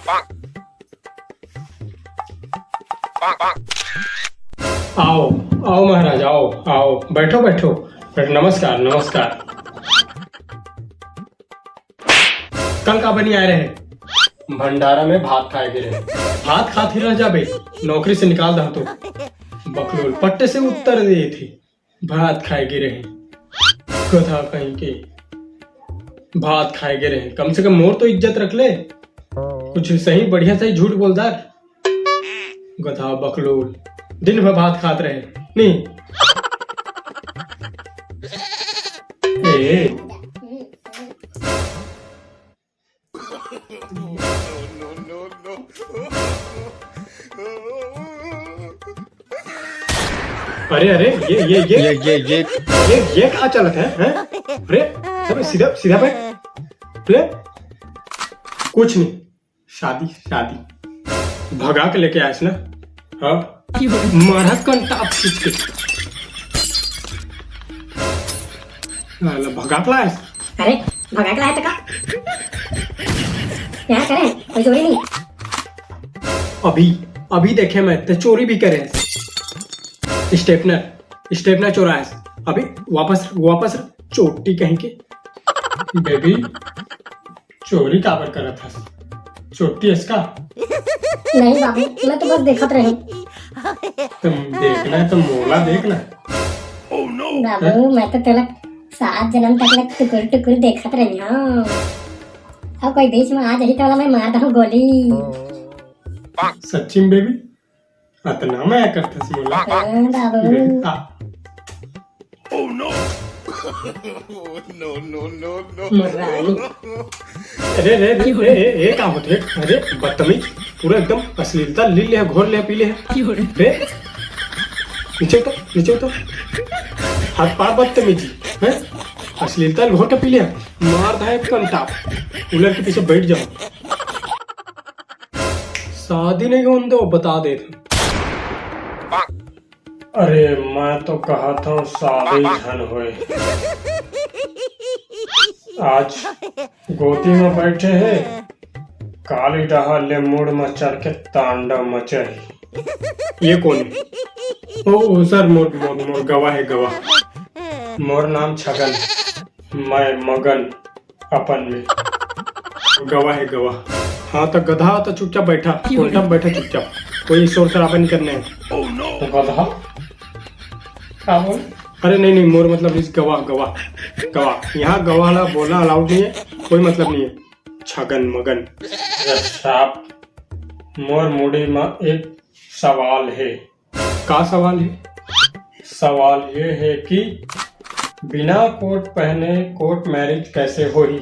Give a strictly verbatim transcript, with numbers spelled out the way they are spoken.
आओ, आओ महाराज, आओ, आओ, बैठो, बैठो, बैठो, नमस्कार, नमस्कार। कल काबर नइ आए रहे? भंडारा में भात खाए गे रहे। भात खात ही रह जाबे, नौकरी से निकाल दहँव तो। बकलोल पट्टे से उत्तर देथे, भात खाए गे रहे। गधा कहीं के, भात खाए गे रहे। कम से कम मोर तो इज्जत रख ले, कुछ सही बढ़िया सही झूठ बोलदार। गधा बकलोल, दिन भर भात खात रहे। नहीं। ए, अरे, अरे, ये, ये, ये, ये, ये, ये। ये, ये का चलत हे, हैं? अरे, अबे सीधा, सीधा बैठ। ले, कुछ नहीं। शादी, शादी। भगा के लेके आयस ना? हाँ? मारा कंटाप खींच के। साला भगा के लायस? अरे, भगा के लाए तो का? यहाँ करे, कोई चोरी नहीं। अभी, अभी देखे मैं, ते चोरी भी करे। स्टेपनर, स्टेपनर चोरायस। अभी वापस, वापस चोटी कहीं के। बेबी, चोरी काबर करत हस? चोटी हस का? नहीं बाबू, मैं तो बस देखत रही। तुम देखना है तो मोला देखना। बाबू, मैं तो तोला सात जन्म तक ले टुकुर टुकुर देखत रही हूँ। अब कोई बीच में आ जाही तो मैं मार दूँ गोली। सच्ची में बेबी, अतना मया करथस मोला? हाँ बाबू। बेबी, आ। Oh no! No, no, no, no। मोर रानी। अरे, अरे, अरे, ए, ए, ए, का होत हे? अरे, बदतमीज, पूरा एकदम अश्लीलता ली ले, घोर ले, पी ले। रे, नीचे उतर, नीचे उतर। हद पार बदतमीजी, हैं? अश्लीलता घोर के पी ले। मार दहूँ एक कंटाप। कूलर के पीछे बैठ जाओ। शादी नहीं होन दो, बता दे। अरे, मैं तो कहत हूँ शादी झन होए। आज गोदी में बैठे हे, काली डहार ले मुड़ में चढ़ के तांडव मचाही। ये कोन हे? ओ, ओ, सर, मोर, मोर, मोर गवा हे, गवा। मोर नाम छगन, मैं मगन अपन में। गवा हे, गवा। हाँ, तो गधा, तो चुपचाप बैठा, कोंटा में बैठा चुपचाप, कोई शोर शराबा नहीं करने हे। तो गधा का बोल? अरे नहीं, नहीं, मोर मतलब इस गवा, गवा, गवा। यहाँ गवा वाला बोलना अलाउड नहीं है, कोई मतलब नहीं है। छगन मगन। अरे साहब, मोर मुड़ी में एक सवाल हे। का सवाल हे? सवाल ये हे कि बिना कोट पहने कोर्ट मैरिज कैसे होही?